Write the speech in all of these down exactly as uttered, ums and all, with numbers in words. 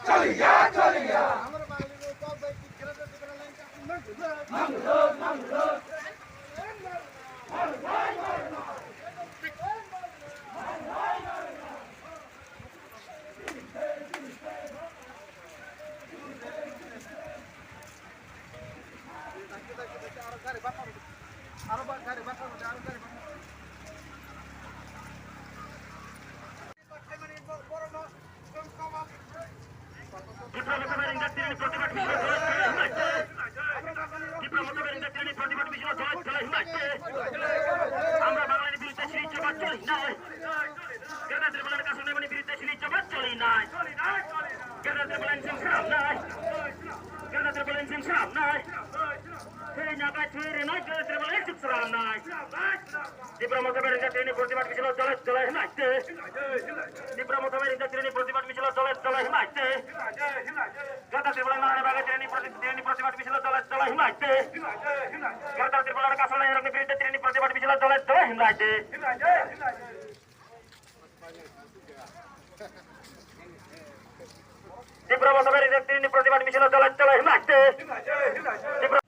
চলিয়া, চলিয়া। আমরা বাঙালির বিরুদ্ধে সিঁড়ি চাপা চলি নাই। গ্রেটার ত্রিপুরার কাছে নেমে বিরুদ্ধে সিঁড়ি চাপা চলি নাই। গ্রেটার ত্রিপুরার ইনসান খারাপ নাই। গ্রেটার ত্রিপুরার ইনসান খারাপ নাই। সেই জায়গায় ছুঁয়ে রে নাই, গ্রেটার ত্রিপুরার একটু খারাপ নাই। ত্রিপুরা মথা বেড়ে গেছে, তিনি প্রতিবাদ মিছিল চলে চলে হিলাইতে। ত্রিপুরা মথা বেড়ে গেছে, তিনি প্রতিবাদ মিছিল চলে চলে হিলাইতে। গ্রেটার ত্রিপুরা নারায়ণ বাগে তিনি প্রতি-, তিনি প্রতিবাদ মিছিল চলে চলে হিলাইতে। গ্রেটার ত্রিপুরার কাছে নেমে বিরুদ্ধে তিনি প্রতিবাদ মিছিল চলে চলে হিলাইতে। ত্রিপুরা মথা বেড়ে গেছে, তিনি প্রতিবাদ মিছিল চলে চলে হিলাইতে। ত্রিপুরা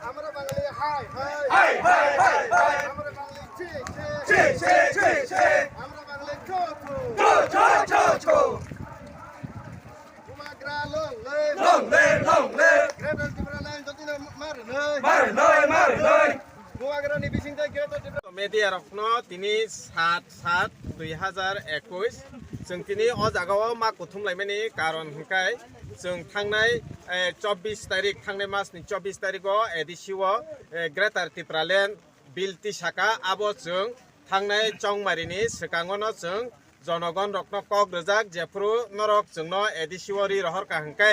আমরা বাঙালি হাই হাই। হাই, হাই, হাই, হাই। আমরা বাঙালি ছি ছি। ছি, ছি, ছি, ছি। আমরা বাঙালি ছো ছো। ছো, ছো, ছো, ছো। Bubagra long live. Long live, long live. Greater Tipraland jotino mar noi. Mar noi, mar noi. Bubagrani bisingtwi Greater Tipraland. Media rokno tini sat sat dui hazar ekush, chwng tini o jagao ma kuthum laimani karon hwnkhe chwng thangnai, eh, chobbish tarik, thangnai masni chobbish tariko A D C o, eh, Greater Tipraland bill tisaka, abo chwng thangnai chongmarini swkangono chwng jonogon rokno kok rwjak, jephuru norok chwngno A D C o ri rohorkha hwnkhe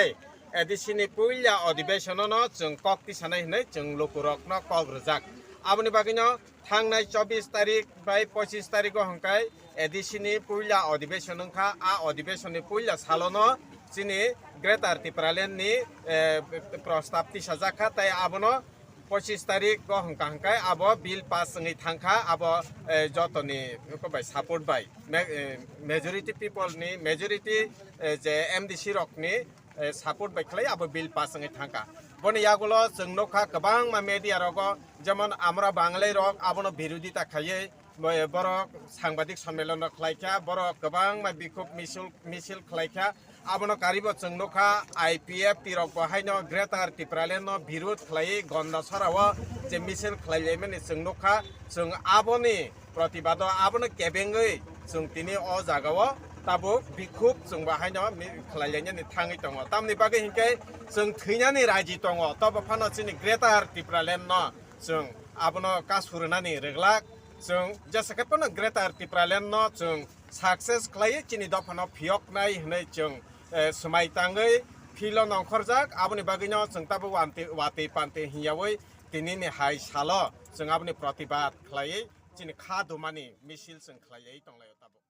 A D C ni puila odibeshonono chwng kok tisanai hwnwi chwng lukurokno kok rwjak. Aboni bagwino thangnai chobbish tarik bai pochish tariko hwnkhe A D C ni puila odibeshon wngkha. A odibeshon ni puila salono chini Greater Tipraland ni, eh, prostab tisajak kha, tei abono pochish tarik o hwnkha hwnkhe abo bill pass wngwi thangkha, abo, eh, jotoni bai support bai, ma-, eh, majority people ni, majority, eh, je M D C rok ni, eh, support bai khlai abo bill pass wngwi thangkha. Boni yagulo chwng nukha kwbangma media rogo, jemon Amra Banglai rok abono birodita khaiwi, bo-, borok sangbadik sommelon rok khlaikha, borok kwbangma bikhuk misil, misil khlaikha. Abono karibo chwng nukha, I P F T rok bo haino Greater Tipraland no birud khlaiwi Gondasora o je misil khlailaimani chwng nukha. Chwng aboni protibado abono kebengwi chwng tini o jagao tabuk bikhuk chwng bo haino mi-, khlailainani thangwi tongo. Tamni bagwi hinkhe chwng thwinani raji tongo, tobo phano chini Greater Tipraland no chwng abono kasurunani rwglak. Chwng jesa khe phano Greater Tipraland no chwng success khlaiwi chini dophano phiyoknai hwnwi chwng, eh, swmai tangwi field o nongkhorjak. Aboni bagwino chwng tabuk wanti-, watwi pantwi hwnyawi tinini hai salo chwng aboni protibad khlaiwi chini kha dumani misil chwng khlaiwi tonglaio tabuk.